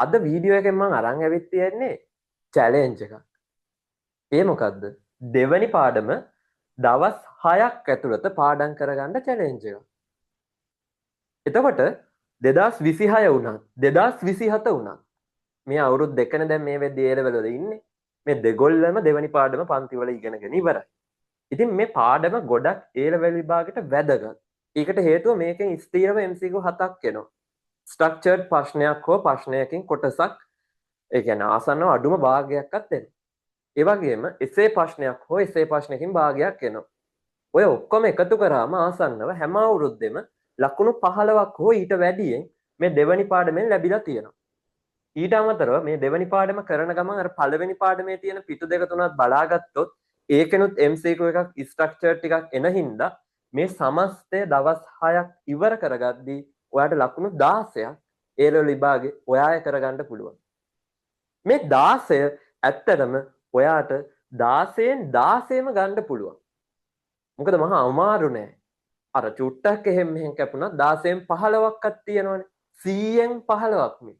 අද වීඩියෝ එකෙන් මම අරන් ඇවිත් තියෙන්නේ චැලෙන්ජ් එකක්. ඒ මොකද්ද? දෙවනි පාඩම දවස් 6ක් ඇතුළත පාඩම් කරගන්න චැලෙන්ජ් එකක්. එතකොට 2026 වුණත් 2027 වුණත් මේ අවුරුදු දෙකනේ දැන් මේ වෙද්දී ඒ ලෙවල් වල ඉන්නේ. මේ දෙගොල්ලම දෙවනි පාඩම පන්තිවල ඉගෙනගෙන ඉවරයි. ඉතින් මේ පාඩම ගොඩක් ඒ ලෙවල් විභාගෙට වැදගත්. ඒකට හේතුව මේකෙන් ස්ථිරව MCQ 7ක් එනවා. ස්ට්‍රක්චර්ඩ් ප්‍රශ්නයක් හෝ ප්‍රශ්නයකින් කොටසක්, ඒ කියන්නේ ආසන්නව අඩුම භාගයක්වත් එනවා. ඒ වගේම එසේ ප්‍රශ්නයක් හෝ එසේ ප්‍රශ්නකින් භාගයක් එනවා. ඔය ඔක්කොම එකතු කරාම ආසන්නව හැම අවුරුද්දෙම ලකුණු 15ක් හෝ ඊට වැඩියෙන් මේ දෙවනි පාඩමෙන් ලැබිලා තියෙනවා. ඊට අමතරව මේ දෙවනි පාඩම කරන ගමන් අර පළවෙනි පාඩමේ තියෙන පිටු දෙක තුනක් බලාගත්තොත් ඒකෙනුත් MCQ එකක් ස්ට්‍රක්චර් ටිකක් එන හින්දා මේ සමස්තය දවස් 6ක් ඉවර කරගද්දී ඔයාට ලකුණු 16ක් ඒ ලෙවල් විභාගේ ඔයාය කරගන්න පුළුවන්. මේ 16 ඇත්තටම ඔයාට 16න් 16ම ගන්න පුළුවන්. මොකද මහා අමාරු නෑ. අර චුට්ටක් එහෙම මෙහෙම කැපුණත් 16න් 15ක්වත් තියෙනවනේ. 100න් 15ක් මේ.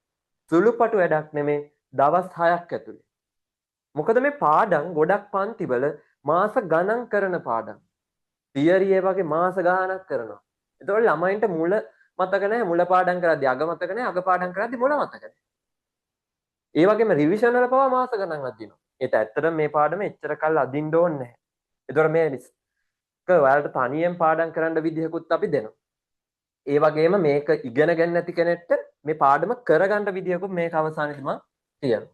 සුළුපටු වැඩක් නෙමේ දවස් 6ක් ඇතුලේ. මොකද මේ පාඩම් ගොඩක් පන්තිවල මාස ගණන් කරන පාඩම්. තියරි ඒ වගේ මාස ගාණක් කරනවා. එතකොට ළමයින්ට මුල මතක නැහැ, මුල පාඩම් කරද්දි අග මතක නැහැ, අග පාඩම් කරද්දි මුල මතක නැහැ. ඒ වගේම රිවිෂන් වල පවා මාස ගණන් අදිනවා. ඒත් ඇත්තටම මේ පාඩම එච්චර කල් අදින්න ඕනේ නැහැ. එතකොට මේ ඔයාලට තනියෙන් පාඩම් කරන්න විදිහකුත් අපි දෙනවා. ඒ වගේම මේක ඉගෙන ගන්න නැති කෙනෙක්ට මේ පාඩම කරගන්න විදිහකුත් මේක අවසානයේදී මම කියනවා.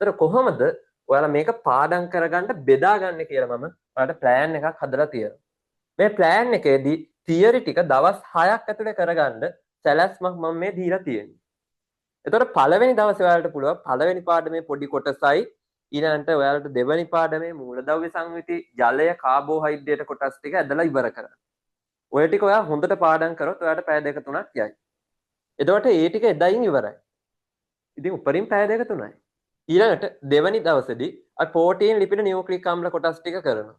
ඒතර කොහොමද ඔයාලා මේක පාඩම් කරගන්න බෙදාගන්නේ කියලා මම ඔයාලට ප්ලෑන් එකක් හදලා තියෙනවා. මේ ප්ලෑන් එකේදී තියරි ටික දවස් 6ක් ඇතුලේ කරගන්න සැලැස්මක් මම මේ දීලා තියෙන්නේ. එතකොට පළවෙනි දවසේ ඔයාලට පුළුවන් පළවෙනි පාඩමේ පොඩි කොටසයි, ඊළඟට ඔයාලට දෙවෙනි පාඩමේ මූලද්‍රව්‍ය සංයුති, ජලය, කාබෝහයිඩ්‍රේට් කොටස් ටික ඇදලා ඉවර කරන්න. ඔය ටික ඔයා හොඳට පාඩම් කරොත් ඔයාට පැය දෙක තුනක් යයි. එතකොට ඒ ටික එදයින් ඉවරයි. ඉතින් උපරිම පැය දෙක තුනයි. ඊළඟට දෙවෙනි දවසේදී අපි ප්‍රෝටීන්, ලිපිඩ, නියුක්ලික් අම්ල කොටස් ටික කරනවා.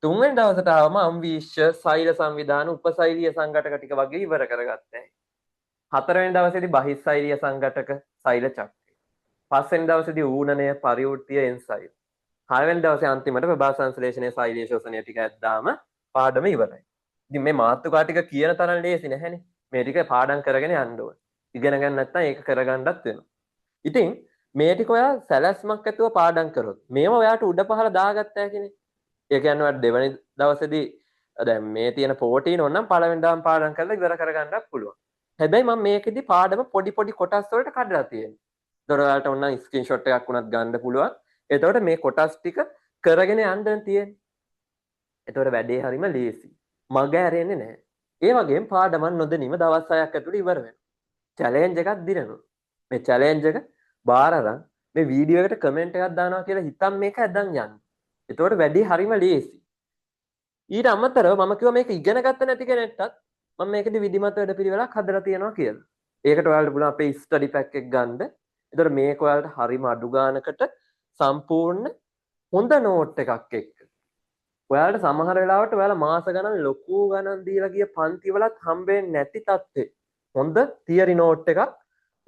තුන්වෙනි දවසට ආවම අම්වීශ්‍ය, සෛල සංවිධාන, උපසෛලීය සංඝටක ටික වගේ ඉවර කරගත්තා. හතරවෙනි දවසේදී බහිස්සෛලීය සංඝටක, සෛල චක්‍රය. පස්වෙනි දවසේදී ඌනනය, පරිවෘත්තීය එන්සයිම්. හයවෙනි දවසේ අන්තිමට ප්‍රභා සංශ්ලේෂණය, සෛලීය ශෝෂණය ටික ඇද්දාම පාඩම ඉවරයි. ඉතින් මේ මාතෘකා ටික කියන තරම් ලේසි නැහැනේ. මේ ටික පාඩම් කරගෙන යන්න ඕන. ඉගෙන ගන්න නැත්නම් ඒක කරගන්නත් වෙනවා. ඉතින් මේ ටික ඔයා සැලැස්මක් ඇතුව පාඩම් කරොත් මේවා ඔයාට උඩ පහළ දාගත්තා හැකිනේ. ඒ කියන්නේ ඔයාට දෙවෙනි දවසේදී දැන් මේ තියෙන ප්‍රෝටීන් ඕනනම් පළවෙනි දාම පාඩම් කරලා ඉවර කරගන්නත් පුළුවන්. හැබැයි මම මේකෙදි පාඩම පොඩි පොඩි කොටස් වලට කඩලා තියෙනවා. ඒතකොට ඔයාලට ඕනනම් ස්ක්‍රීන්ෂොට් එකක් වුණත් ගන්න පුළුවන්. එතකොට මේ කොටස් ටික කරගෙන යන්න තියෙන්නේ. එතකොට වැඩේ හරිම ලේසි. මග ඇරෙන්නේ නැහැ. ඒ වගේම පාඩමක් නොදැනීම දවස් 6ක් ඇතුළත ඉවර වෙනවා. චැලෙන්ජ් එකක් දිනනවා. මේ චැලෙන්ජ් එක බාර අරන් මේ වීඩියෝ එකට කමෙන්ට් එකක් දානවා කියලා හිතන් මේක ඇදන් යන්න. එතකොට වැඩේ හරිම ලේසි. ඊට අමතරව මම කිව්වා මේක ඉගෙන ගත්ත නැති කෙනෙක්ටත් මම මේකෙදි විධිමත් වැඩපිළිවෙලක් හදලා තියෙනවා කියලා. ඒකට ඔයාලට පුළුවන් අපේ ස්ටඩි පැක් එක ගන්න. එතකොට මේක ඔයාලට හරිම අඩු ගානකට සම්පූර්ණ හොඳ නෝට් එකක් එක්ක. ඔයාලට සමහර වෙලාවට ඔයාලා මාස ගණන් ලොකු ගණන් දීලා ගිය පන්තිවලත් හම්බෙන්නේ නැති තත්ත්වේ. හොඳ තියරි නෝට් එකක්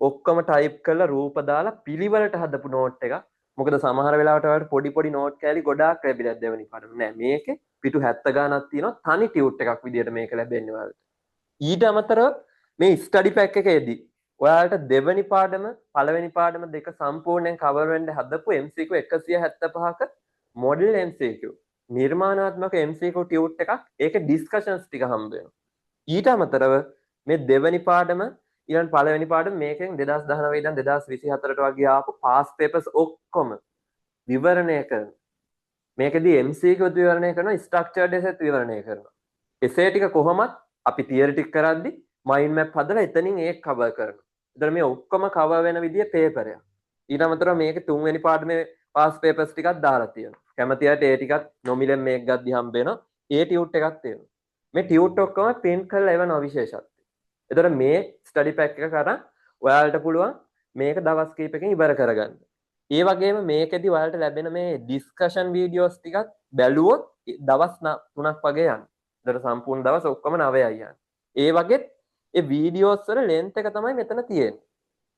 ඔක්කොම ටයිප් කරලා රූප දාලා පිළිවෙලට හදපු නෝට් එකක්. මොකද සමහර වෙලාවට ඔයාලට පොඩි පොඩි නෝට් කෑලි ගොඩාක් ලැබිලා දෙවෙනි පාඩම. නෑ, මේකේ පිටු 70 ගාණක් තියෙනවා තනි ටියුට් එකක් විදියට මේක ලැබෙන්නේ ඔයාලට. ඊට අමතරව මේ ස්ටඩි පැක් එකේදී ඔයාලට දෙවෙනි පාඩම පළවෙනි පාඩම දෙක සම්පූර්ණයෙන් කවර් වෙන්න හදපු MCQ 175ක මොඩල් MCQ නිර්මාණාත්මක MCQ tute එකක්, ඒකේ ඩිස්කෂන්ස් ටික හම්බ වෙනවා. ඊට අමතරව මේ දෙවෙනි පාඩම ඊළඟ පළවෙනි පාඩම මේකෙන් 2019 ඉඳන් 2024ට වගේ ආපු පාස් පේපර්ස් ඔක්කොම විවරණය කරනවා. මේකෙදි MCQ විවරණය කරනවා, ස්ට්‍රක්චර්ඩ් එසේත් විවරණය කරනවා. එසේ ටික කොහොමත් අපි තියරි ටික කරද්දි මයින්ඩ් මැප් හදලා එතනින් ඒක කවර් කරනවා. එතන මේ ඔක්කොම කවර් වෙන විදිය පේපර් එකක්. ඊට අමතරව මේකේ තුන්වෙනි පාඩමේ පාස් පේපර්ස් ටිකක් දාලා තියෙනවා. කැමති අයට ඒ ටිකත් නොමිලෙන් මේක ගද්දි හම්බ වෙනවා. ඒ ටියුට් එකක් තියෙනවා. මේ ටියුට් ඔක්කොම ප්‍රින්ට් කරලා එවනවා විශේෂත්වය. එතකොට මේ ස්ටඩි පැක් එක කරන් ඔයාලට පුළුවන් මේක දවස් කිහිපයකින් ඉවර කරගන්න. ඒ වගේම මේකෙදි ඔයාලට ලැබෙන මේ ඩිස්කෂන් වීඩියෝස් ටිකත් බැලුවොත් දවස් 3ක් වගේ යනවා. එතකොට සම්පූර්ණ දවස් ඔක්කොම 9යි යන්නේ. ඒ වගේත් ඒ වීඩියෝස් වල ලෙන්ත් එක තමයි මෙතන තියෙන්නේ.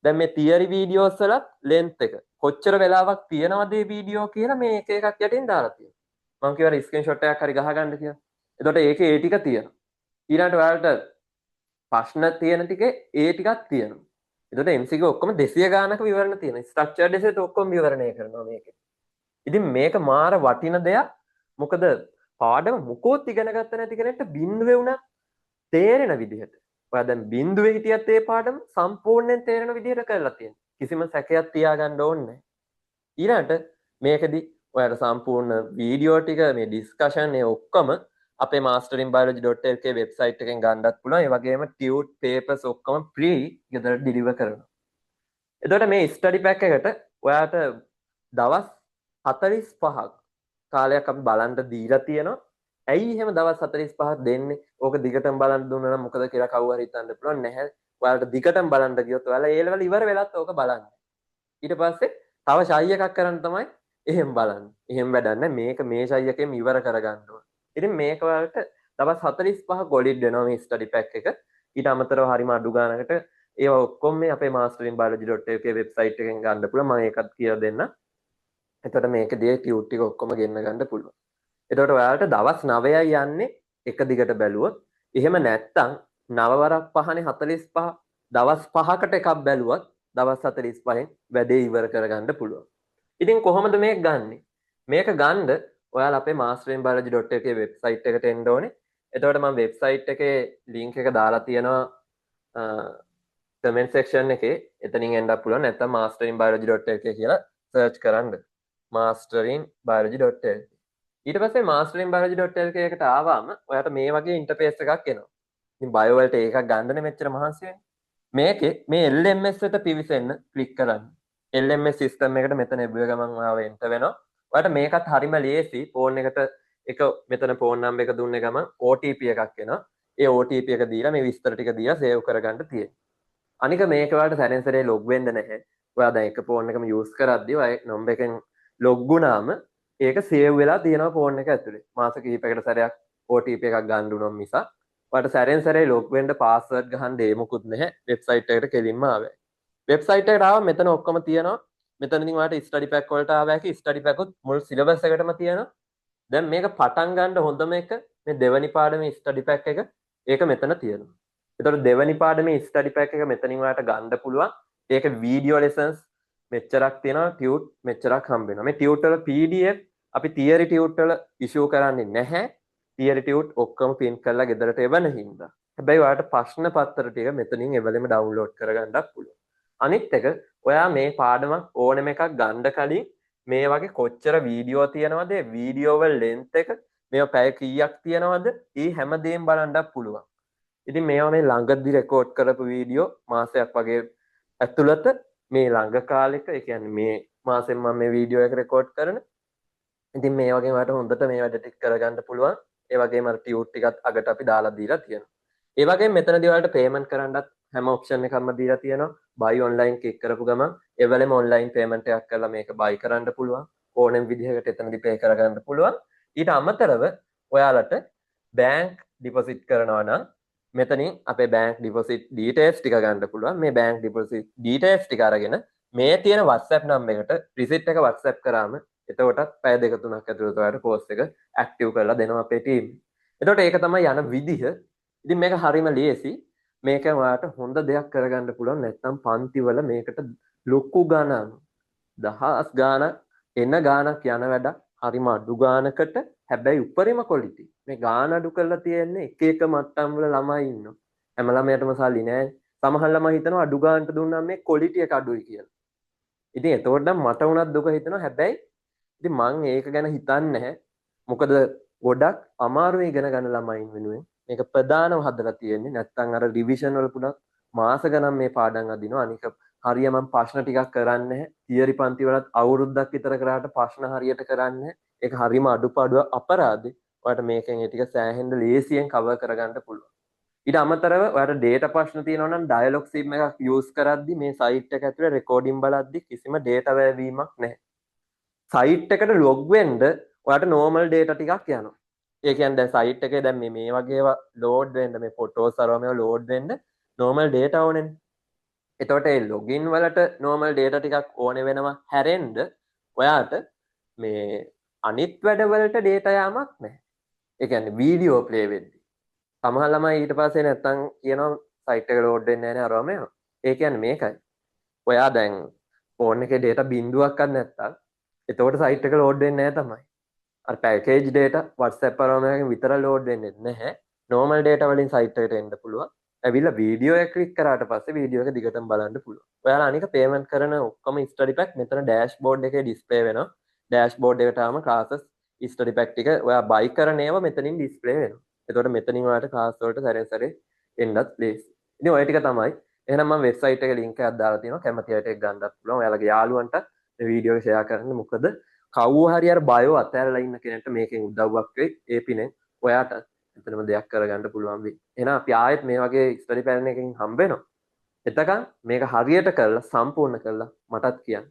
දැන් මේ තියරි වීඩියෝස් වලත් ලෙන්ත් එක කොච්චර වෙලාවක් තියෙනවද මේ වීඩියෝ කියලා මේ එක එකක් යටින් දාලා තියෙනවා. මං කියවර ස්ක්‍රීන්ෂොට් එකක් හරි ගහගන්න කියලා. එතකොට ඒකේ ඒ ටික තියෙනවා. ඊළඟට ඔයාලට ප්‍රශ්න තියෙන ටිකේ ඒ ටිකක් තියෙනවා. එතකොට MCQ ඔක්කොම 200 ගානක විවරණ තියෙනවා. ස්ට්‍රක්චර්ඩ් එසේත් ඔක්කොම විවරණය කරනවා මේකේ. ඉතින් මේක මාර වටින දෙයක්. මොකද පාඩම මුකෝත් ඉගෙන ගත්ත නැති කෙනෙක්ට බින්දුවේ වුණත් තේරෙන විදිහට. ඔයා දැන් බින්දුවේ හිටියත් ඒ පාඩම සම්පූර්ණයෙන් තේරෙන විදිහට කරලා තියෙනවා. කිසිම සැකයක් තියාගන්න ඕනේ නැහැ. ඊළඟට මේකෙදි ඔයාලට සම්පූර්ණ වීඩියෝ ටික, මේ ඩිස්කෂන්, ඒ ඔක්කොම අපේ masterinbiology.lk website එකෙන් ගන්නත් පුළුවන්. ඒ වගේම ටියුට් පේපර්ස් ඔක්කොම ෆ්‍රී ගෙදරට ඩිලිවර් කරනවා. එතකොට මේ ස්ටඩි පැක් එකට ඔයාට දවස් 45ක් කාලයක් අපි බලන්න දීලා තියෙනවා. ඇයි එහෙම දවස් 45ක් දෙන්නේ? ඕක දිගටම බලන්න දුන්නා නම් මොකද කියලා කවුරු හරි හිතන්න පුළුවන්. නැහැ. ඔයාලට දිගටම බලන්න ගියොත් ඔයාලා ඒ ලෙවල් ඉවර වෙලත් ඕක බලන්න. ඊට පස්සේ තව ෂයි එකක් කරන්න තමයි එහෙම බලන්න. එහෙම වැඩක් නැහැ. මේක මේ ෂයි එකෙන් ඉවර කරගන්න ඕන. ඉතින් මේක ඔයාලට දවස් 45 කොලිඩ් වෙනවා මේ ස්ටඩි පැක් එක. ඊට අමතරව හරිම අඩු ගානකට ඒවා ඔක්කොම මේ අපේ masterinbiology.lk website එකෙන් ගන්න පුළුවන්. මම ඒකත් කියලා දෙන්නම්. එතකොට මේකදී ටියුට් ටික ඔක්කොම ගෙන්න ගන්න පුළුවන්. එතකොට ඔයාලට දවස් 9යි යන්නේ එක දිගට බැලුවොත්. එහෙම නැත්තම් 9 වරක් 5නේ 45, දවස් 5කට එකක් බැලුවත් දවස් 45න් වැඩේ ඉවර කරගන්න පුළුවන්. ඉතින් කොහොමද මේක ගන්නෙ? මේක ගන්න ඔයාලා අපේ masterinbiology.lk website එකට එන්න ඕනේ. එතකොට මම වෙබ්සයිට් එකේ ලින්ක් එක දාලා තියෙනවා කමෙන්ට් සෙක්ෂන් එකේ. එතනින් එන්නත් පුළුවන්. නැත්නම් masterinbiology.lk කියලා සර්ච් කරන්න. masterinbiology.lk. ඊට පස්සේ masterinbiology.lk එකට ආවම ඔයාට මේ වගේ ඉන්ටර්ෆේස් එකක් එනවා. ඉතින් බයෝ වලට ඒකක් ගන්නනේ මෙච්චර මහන්සි වෙන්නේ. මේකේ මේ LMS එකට පිවිසෙන්න ක්ලික් කරන්න. LMS system එකට මෙතන එබුව ගමන් ඔයාව එන්ටර් වෙනවා. ඔයාට මේකත් හරිම ලේසි. ෆෝන් එකට එක මෙතන ෆෝන් නම්බර් එක දුන්නේ ගමන් OTP එකක් එනවා. ඒ OTP එක දීලා මේ විස්තර ටික දීලා සේව් කරගන්න තියෙනවා. අනික මේක ඔයාලට සැරෙන් සැරේ ලොග් වෙන්න නැහැ. ඔයා දැන් එක ෆෝන් එකම යූස් කරද්දී ඔයා නම්බර් එකෙන් ලොග් වුණාම ඒක සේව් වෙලා තියෙනවා ෆෝන් එක ඇතුලේ. මාස කිහිපයකට සැරයක් OTP එකක් ගන්න උනොත් මිසක් ඔයාලට සැරෙන් සැරේ ලොග් වෙන්න පාස්වර්ඩ් ගහන්න ඒ මොකුත් නැහැ. වෙබ්සයිට් එකට කෙලින්ම ආවේ. වෙබ්සයිට් එකට ආවම මෙතන ඔක්කොම තියෙනවා. මෙතන ඉතින් ඔයාලට ස්ටඩි පැක් වලට ආව හැකි. ස්ටඩි පැක් උත් මුල් සිලබස් එකටම තියෙනවා. දැන් මේක පටන් ගන්න හොඳම එක මේ දෙවනි පාඩමේ ස්ටඩි පැක් එක. ඒක මෙතන තියෙනවා. එතකොට දෙවනි පාඩමේ ස්ටඩි පැක් එක මෙතනින් ඔයාලට ගන්න පුළුවන්. ඒක වීඩියෝ ලෙසන්ස් මෙච්චරක් තියෙනවා, ටියුට් මෙච්චරක් හම්බ වෙනවා. මේ ටියුට් වල PDF අපි තියරි ටියුට් වල ඉෂුව කරන්නේ නැහැ. තියරි ටියුට් ඔක්කොම ප්‍රින්ට් කරලා ගෙදරට එවන හින්දා. හැබැයි ඔයාලට ප්‍රශ්න පත්‍ර ටික මෙතනින් එවලෙම ඩවුන්ලෝඩ් කරගන්නත් පුළුවන්. අනිත් එක ඔයා මේ පාඩමක් ඕනෙම එකක් ගන්න කලින් මේ වගේ කොච්චර වීඩියෝ තියෙනවද, ඒ වීඩියෝ වල ලෙන්ත් එක, මේවා පැය කීයක් තියෙනවද, ඒ හැමදේම බලන්නත් පුළුවන්. ඉතින් මේවා මේ ළඟදී රෙකෝඩ් කරපු වීඩියෝ, මාසයක් වගේ ඇතුළත මේ ළඟ කාලෙක, ඒ කියන්නේ මේ මාසෙන් මම මේ වීඩියෝ එක රෙකෝඩ් කරන. ඉතින් මේ වගේ ඔයාලට හොඳට මේ වැඩ ටික කරගන්න පුළුවන්. ඒ වගේම අර ටියුට් ටිකත් අගට අපි දාලා දීලා තියෙනවා. ඒ වගේම මෙතනදී ඔයාලට පේමන්ට් කරන්නත් හැම ඔප්ෂන් එකක්ම දීලා තියෙනවා. බයි ඔන්ලයින් ක්ලික් කරපු ගමන් ඒ වෙලෙම ඔන්ලයින් පේමන්ට් එකක් කරලා මේක බයි කරන්න පුළුවන්. ඕනෙම විදිහකට එතනදී පේ කරගන්න පුළුවන්. ඊට අමතරව ඔයාලට බැංක් ඩිපොසිට් කරනවා නම් මෙතනින් අපේ බැංක් ඩිපොසිට් ඩීටේල්ස් ටික ගන්න පුළුවන්. මේ බැංක් ඩිපොසිට් ඩීටේල්ස් ටික අරගෙන මේ තියෙන WhatsApp number එකට රිසිට් එක WhatsApp කරාම එතකොටත් පැය දෙක තුනක් ඇතුළත ඔයාලට කෝස් එක ඇක්ටිව් කරලා දෙනවා අපේ ටීම්. එතකොට ඒක තමයි යන විදිහ. ඉතින් මේක හරිම ලේසි. මේක ඔයාලට හොඳ දෙයක් කරගන්න පුළුවන්. නැත්නම් පන්තිවල මේකට ලොකු ගණන් දහස් ගාණක් එන ගාණක් යන වැඩක් හරිම අඩු ගාණකට, හැබැයි උපරිම ක්වොලිටි. මේ ගාණ අඩු කරලා තියෙන්නේ එක එක මට්ටම් වල ළමයි ඉන්නවා. හැම ළමයාටම සල්ලි නෑ. සමහර ළමයි හිතනවා අඩු ගාණට දුන්නාම මේ ක්වොලිටි එක අඩුයි කියලා. ඉතින් එතකොට නම් මට වුණත් දුක හිතෙනවා. හැබැයි ඉතින් මං ඒක ගැන හිතන්නේ නැහැ. මොකද ගොඩක් අමාරුයි ඉගෙන ගන්න ළමයින් වෙනුවෙන් මේක ප්‍රධානව හදලා තියෙන්නේ. නැත්තම් අර රිවිෂන් වල පුඩක් මාස ගණන් මේ පාඩම් අදිනවා. අනික හරිය මං ප්‍රශ්න ටිකක් කරන්නේ නැහැ. තියරි පන්ති වලත් අවුරුද්දක් විතර කරාට ප්‍රශ්න හරියට කරන්නේ නැහැ. ඒක හරිම අඩුපාඩුවක් අපරාධේ. ඔයාලට මේකෙන් ඒ ටික සෑහෙන්න ලේසියෙන් කවර් කරගන්න පුළුවන්. ඊට අමතරව ඔයාලට ඩේටා ප්‍රශ්න තියෙනවා නම් ඩයලොග් සිම් එකක් යූස් කරද්දි මේ සයිට් එක ඇතුලේ රෙකෝඩින් බලද්දි කිසිම ඩේටා වැයවීමක් නැහැ. සයිට් එකට ලොග් වෙන්න ඔයාලට නෝමල් ඩේටා ටිකක් යනවා. ඒ කියන්නේ දැන් සයිට් එකේ දැන් මේ මේ වගේ ඒවා ලෝඩ් වෙන්න, මේ ෆොටෝස් අරවා මේවා ලෝඩ් වෙන්න නෝමල් ඩේටා ඕනේනේ. එතකොට ඒ ලොගින් වලට නෝමල් ඩේටා ටිකක් ඕනේ වෙනවා හැරෙන්න ඔයාට මේ අනිත් වැඩවලට ඩේටා යාමක් නැහැ. ඒ කියන්නේ වීඩියෝ ප්ලේ වෙද්දි. සමහර ළමයි ඊට පස්සේ නැත්තම් කියනවා සයිට් එක ලෝඩ් වෙන්නේ නැහැ නේ අරවා මේවා. ඒ කියන්නේ මේකයි. ඔයා දැන් ෆෝන් එකේ ඩේටා බිංදුවක්වත් නැත්තම් එතකොට සයිට් එක ලෝඩ් වෙන්නේ නැහැ තමයි. අර පැකේජ් ඩේටා WhatsApp අරවා මේකෙන් විතර ලෝඩ් වෙන්නේ නැහැ. නෝමල් ඩේටා වලින් සයිට් එකට එන්න පුළුවන්. ඇවිල්ලා වීඩියෝ එක ක්ලික් කරාට පස්සේ වීඩියෝ එක දිගටම බලන්න පුළුවන්. ඔයාලා අනික පේමන්ට් කරන ඔක්කොම ස්ටඩි පැක් මෙතන ඩෑෂ්බෝඩ් එකේ ඩිස්ප්ලේ වෙනවා. ඩෑෂ්බෝඩ් එකට ආවම ක්ලාසස්, ස්ටඩි පැක් ටික ඔයා බයි කරන ඒවා මෙතනින් ඩිස්ප්ලේ වෙනවා. එතකොට මෙතනින් ඔයාලට ක්ලාස් වලට සැරෙන් සැරේ එන්නත් ලේසි. ඉතින් ඔය ටික තමයි. එහෙනම් මම වෙබ්සයිට් එකේ ලින්ක් එකක් දාලා තියෙනවා. කැමති අයට ඒක ගන්නත් පුළුවන්. ඔයාලගේ යාළුවන්ට මේ වීඩියෝ එක ෂෙයා කරන්න. මොකද කවුරු හරි අර බයෝ අතෑරලා ඉන්න කෙනෙක්ට මේකෙන් උදව්වක් වෙයි. ඒ පිනෙන් ඔයාට එතනම දෙයක් කරගන්න පුළුවන් වෙයි. එහෙනම් අපි ආයෙත් මේ වගේ ස්ටඩි ප්ලෑන් එකකින් හම්බ වෙනවා. එතකන් මේක හරියට කරලා සම්පූර්ණ කරලා මටත් කියන්න.